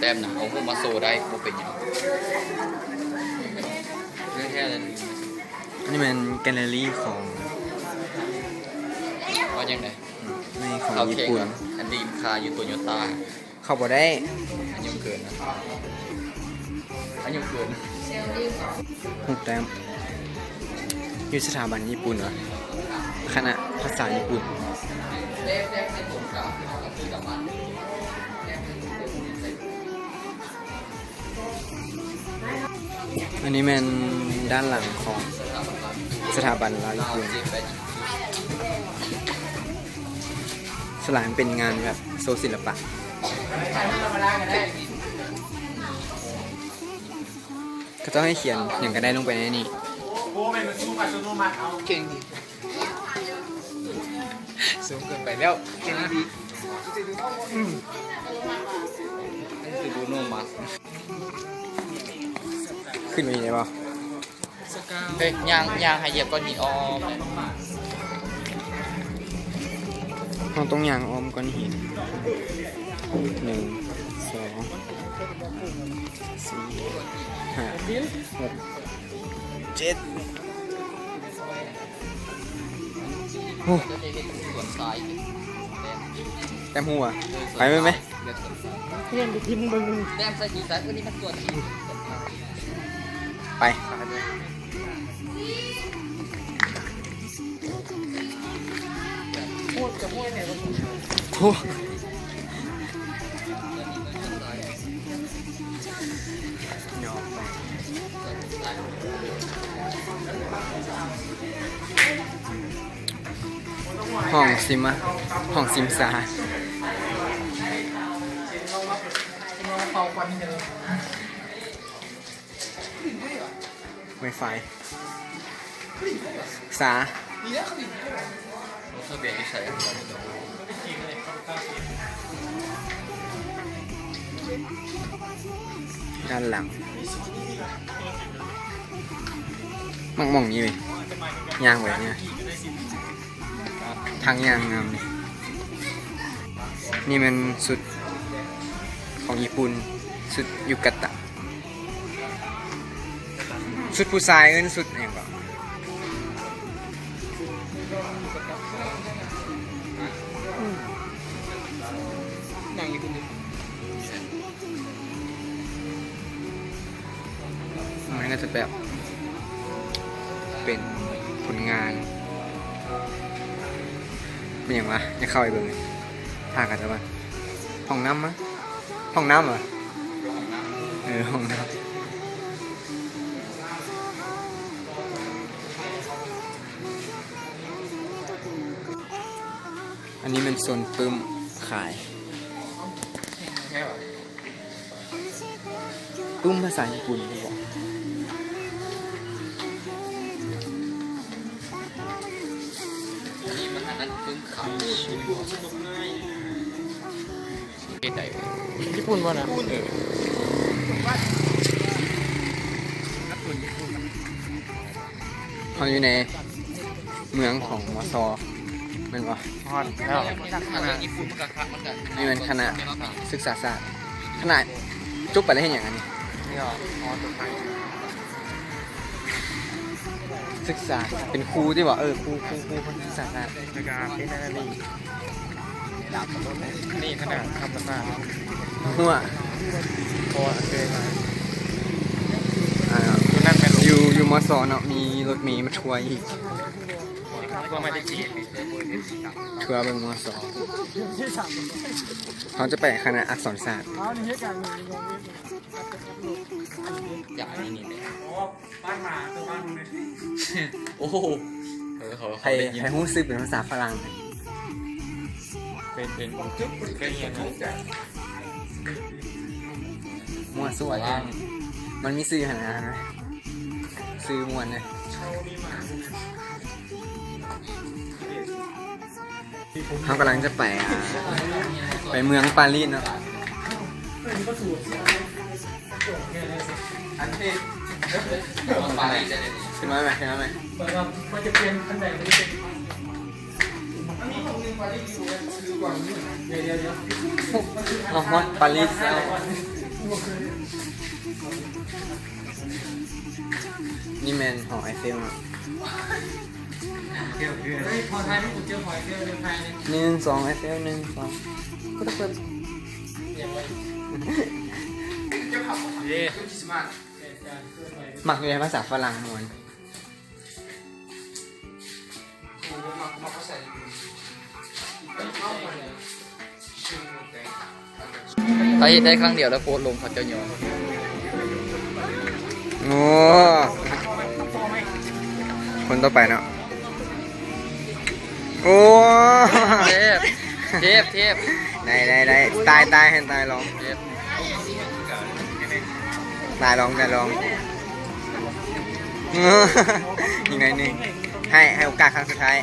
ແຕ້ມນະ ເອົາຮູບມາໂຊໄດ້ ບໍ່ເປັນຫຍັງ. ແທ້ໆເລີຍ. ອັນນີ້ແມ່ນແກລເລີຣີຂອງ ວ່າຈັ່ງໃດ? ນີ້ຂອງຍີ່ປຸ່ນ. ອັນດີນຄາຢູ່ໂຕໂຍຕ້າ. ເຂົ້າບໍ່ໄດ້ ອາຍຸເກີນນະ ອາຍຸເກີນ. ຫົກແຕ້ມ ຢູ່ສະຖາບັນຍີ່ປຸ່ນຫວາ ຄະນະພາສາຍີ່ປຸ່ນ. ອັນນີ້ແມ່ນດ້ານຫຼັງຂອງສະຖາບັນລາວຍີ່ປຸ່ນ. ສ່ວນຫຼາຍມັນເປັນງານແບບໂຊສິລະປະ. ເຂົາເຈົ້າໃຫ້ຂຽນຫຍັງກະໄດ້ລົງໄປໃນນີ້. ເກັ່ງດີ. ສູງເກີນໄປແລ້ວ. ເກັ່ງດີ. ອືມ ຄືບຣູໂນມາສ. ຂຶ້ນໄປນີ້ໄດ້ບໍ່? ເອີຍ ຍ່າງ ຍ່າງໃຫ້ຢຽບກ້ອນຫີນອ້ອມ. ເຮົາຕ້ອງຍ່າງອ້ອມກ້ອນຫີນ. ໜຶ່ງ ສອງ ສີ່ ຫ້າ ຫົກ ເຈັດ. ໂອ້ ແຕ້ມຮູ້ຫວາ. ໄປໄປໄປ. ຮຽນໄປພິມເບິ່ງ. ແຕ້ມໃສ່ສີໃສ? ເອີ ນີ້ມັນສວນ. ໄປ. ໂອ້ ຫ້ອງຊິມ ຫ້ອງຊິມຊາ. ໄວຟາຍ ສາ. ລົງທະບຽນຢູ່ໃສ? ດ້ານຫຼັງ ມັກໝ່ອງນີ້ເວີຍ ຍ່າງໄປນີ້ ທາງຍ່າງງາມນີ້. ນີ້ແມ່ນຊຸດຂອງຍີ່ປຸ່ນ ຊຸດຢູກາຕັນ. ຊຸດຜູ້ຊາຍເອີ້ນຊຸດຫຍັງເກາະ? ອືມ ໜັງຍີ່ປຸ່ນ. ມັນກະຈະແບບເປັນຜົນງານ ແມ່ນຫຍັງຫວາ? ຢາກເຂົ້າໄປເບິ່ງ ພາກັນເຂົ້າມາ. ຫ້ອງນ້ຳມະ? ຫ້ອງນ້ຳຫວາ? ເອີ ຫ້ອງນ້ຳ. ອັນນີ້ແມ່ນໂຊນປຶ້ມຂາຍ. ປຶ້ມພາສາຍີ່ປຸ່ນບໍ? ອັນນີ້ມັນ ອັນນັ້ນປຶ້ມຂາຍ. ເຮັດໃດ? ຍີ່ປຸ່ນບໍ່ນະ? ເອີ ເຮົາຢູ່ໃນເມືອງຂອງ ມຊ ແມ່ນບໍ່? ຮອດແລ້ວ. ນີ້ແມ່ນຄະນະສຶກສາສາດ. ຄະນະຈົບໄປແລ້ວເຮັດຫຍັງອັນນີ້? ນີ້ກໍ ອໍ ຕົກແຕ່ງ ສຶກສາເປັນຄູຕິບໍ? ເອີ ຄູ ຄູ ຄູ ສຶກສາສາດ. ແລ້ວກໍເຮັດອັນນີ້ ນີ້ຄະນະທຳມະຊາດ. ຫົວ ເພາະວ່າເຄີຍມາ ອ່າ ຢູ່ ຢູ່ ມຊ ເນາະ ມີລົດເມມາທົວອີກ. ທົວເບິ່ງ ມຊ. ເຮົາຈະໄປຄະນະອັກສອນສາດ. ໂອ້ໂຫ ໃຜ ໃຜຮູ້ຊື່ເປັນພາສາຝຣັ່ງ? ເປັນ ເປັນ ເປັນ ມົ້ວຊົ່ວ. ມັນມີຊື່ຫັ້ນນະ ຊື່ມ່ວນເດ້. ເຮົາກຳລັງຈະໄປ ອ່າ ໄປເມືອງປາຣີສເນາະ. ຂຶ້ນມາໄໝ? ຂຶ້ນມາໄໝ? ເຮົາຮອດປາຣີສແລ້ວ. ນີ້ແມ່ນຫໍໄອເຟວເນາະ. ເຮີ້ຍ ຂໍຖ່າຍຮູບ ເຈີຫໍໄອເຟວ ເດີ ຖ່າຍ ໜຶ່ງ ສອງ ໄອເຟວ ໜຶ່ງ ສອງ. ເອີ ມັກຢູ່ໃນພາສາຝຣັ່ງມ່ວນ. ເຂົາເຮັດໄດ້ຄັ້ງດຽວແລ້ວໂພສລົງ ເຂົາເຈົ້າຍອມ. ໂອ້ ຄົນຕໍ່ໄປເນາະ. ໂອ້ ເທບ ເທບ ເທບ. ໄດ້ ໄດ້ ໄດ້. ຕາຍ ຕາຍ ໃຫ້ຕາຍລອງ. ເທບ. ຕາຍລອງ ຕາຍລອງ. ອີກໜ້ອຍໜຶ່ງ. ໃຫ້ ໃຫ້ໂອກາດຄັ້ງສຸດທ້າຍ.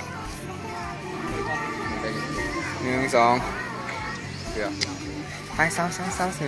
ໜຶ່ງ ສອງ. ເກືອບ. ໄປ ເຊົາ ເຊົາ ເຊົາ ເຊີ